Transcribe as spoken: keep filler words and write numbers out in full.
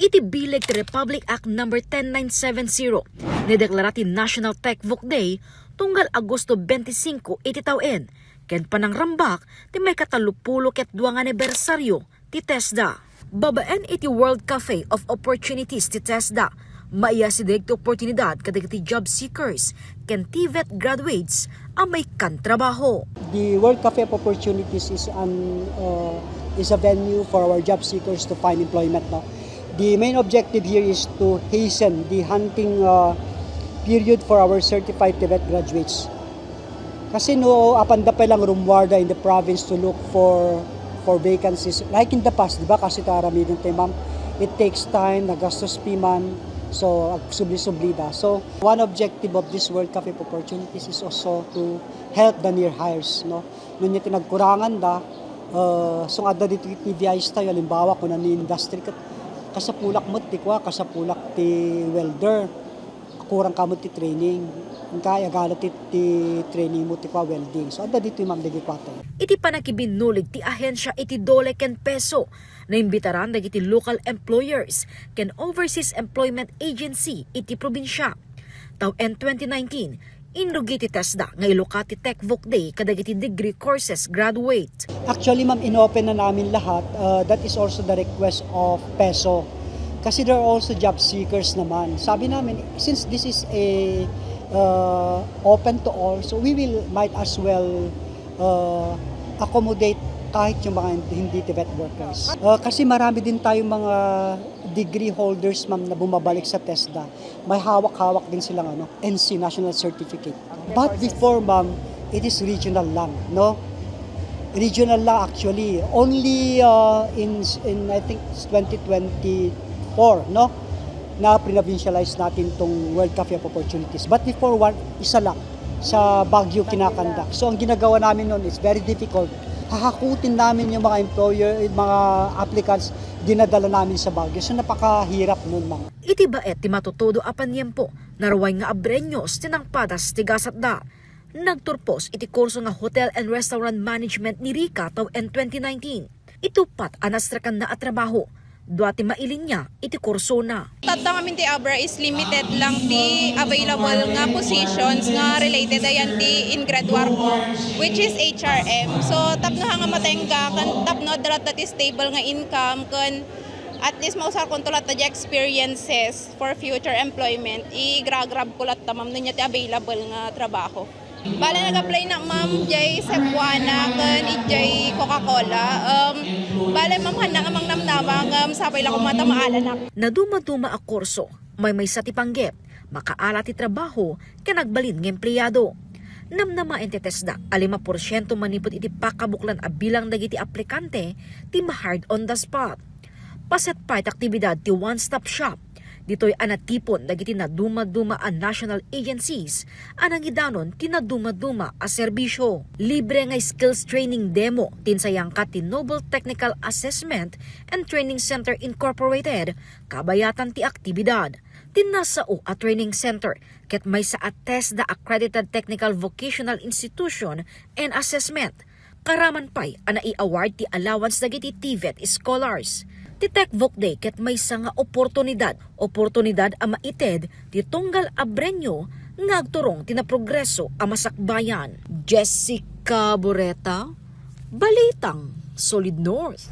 Iti bileg ti Republic Act Number ten nine seven zero, nideklara ti National Tech Voc Day tunggal Agosto twenty-five iti tawen, ken panangrambak ti maikatalupulo ket dua nga anibersaryo ti TESDA. Babaen iti World Cafe of Opportunities ti TESDA, maiyasideg ti oportunidad kadagiti job seekers ken TVET graduates a maikkan trabaho. The World Cafe of Opportunities is an, uh, is a venue for our job seekers to find employment, no? The main objective here is to hasten the hunting, uh, period for our certified TVET graduates. Kasi no, apanda pay lang rumwarda in the province to look for for vacancies. Like in the past, di ba, kasi ta aramiden tayo, ma'am, it takes time, nagastos pi man, so agsubli-subli da. So, one objective of this World Cafe of Opportunities is also to help the near hires, no? No, iti nagkurangan da, uh, so nga da dito iti V Is tayo, halimbawa, kung ano yung industry, kat-, kasapulak mo, ti kua, kasapulak ti welder. Kurang kamo ti training. Kaya gala ti, ti training mo ti kua welding. So, adda dito yung mga dagiti kuwate. Iti panakibinnulig ti ahensya iti dole ken peso, naimbitaran dagiti local employers ken overseas employment agency iti probinsya. Tawen twenty nineteen, inrugi ti TESDA nga ilukat ti Tech Voc Day kadagiti degree courses graduate. Actually, ma'am, inopen na namin lahat. Uh, that is also the request of peso. Kasi there are also job seekers naman. Sabi namin, since this is a, uh, open to all, so we will might as well, uh, accommodate kahit yung mga hindi TVET workers. Uh, kasi marami din tayong mga degree holders, ma'am, na bumabalik sa TESDA. May hawak-hawak din silang, ano, N C, national certificate. But before, ma'am, it is regional lang, no? Regional lang actually. Only, uh, in, in, I think, twenty twenty-four, no? Na provincialize natin tong World Cafe of Opportunities. But before, one, isa lang sa Baguio kinakandak. So, ang ginagawa namin noon is very difficult. Hahakutin namin yung mga employer, yung mga applicants, dinadala namin sa Baguio. So, napakahirap noon, ma'am. Iti baet ti matutudo a paniempo, naruay nga abrenyos ti nangpadas ti gasatda. Nagturpos iti kurso nga Hotel and Restaurant Management ni Rica tawen twenty nineteen. Iti uppat a nastrakanna a trabaho, dua ti mailinya iti kursona. Tatta ngamin ti abra is limited lang ti available nga positions nga related ayan ti in grad work, which is H R M. So, tapno ha nga matengga, ken tapno adda latta ti stable nga income, ken at least mausarkonto latta ti experiences for future employment, igragrab ko latta, ma'am, no nia ti available nga trabaho. Bale, nag-apply na, ma'am, jay Cebuana ken ijay Coca-Cola. Um, bale, ma'am, hanna nga mangnamnama ngem sapay la koma ta maalanak. Nadumaduma a kurso, maymaysa ti panggep, makaala ti trabaho, ken agbalin nga empleyado. Namnamaen ti TESDA a lima porsiento manipud iti pakabuklan a bilang dagiti aplikante ti ma-hired on the spot. Paset pay ti aktibidad ti One Stop Shop. Ditoy a natipon dagiti nadumaduma a national agencies a nangidanon ti nadumaduma a serbisyo. Libre nga skills training demo ti insayangkat ti Noble Technical Assessment and Training Center Incorporated, kabayatan ti aktibidad. Ti nasao a training center ket maysa a TESDA accredited technical vocational institution and assessment. Karaman pay a nai-award ti allowance dagiti TVET scholars. Ti Tech Voc Day ket maysa nga oportunidad, oportunidad a maited ti tunggal a brenyo nga agturong ti naprogreso a masakbayan. Jessica Boreta, Balitang Solid North.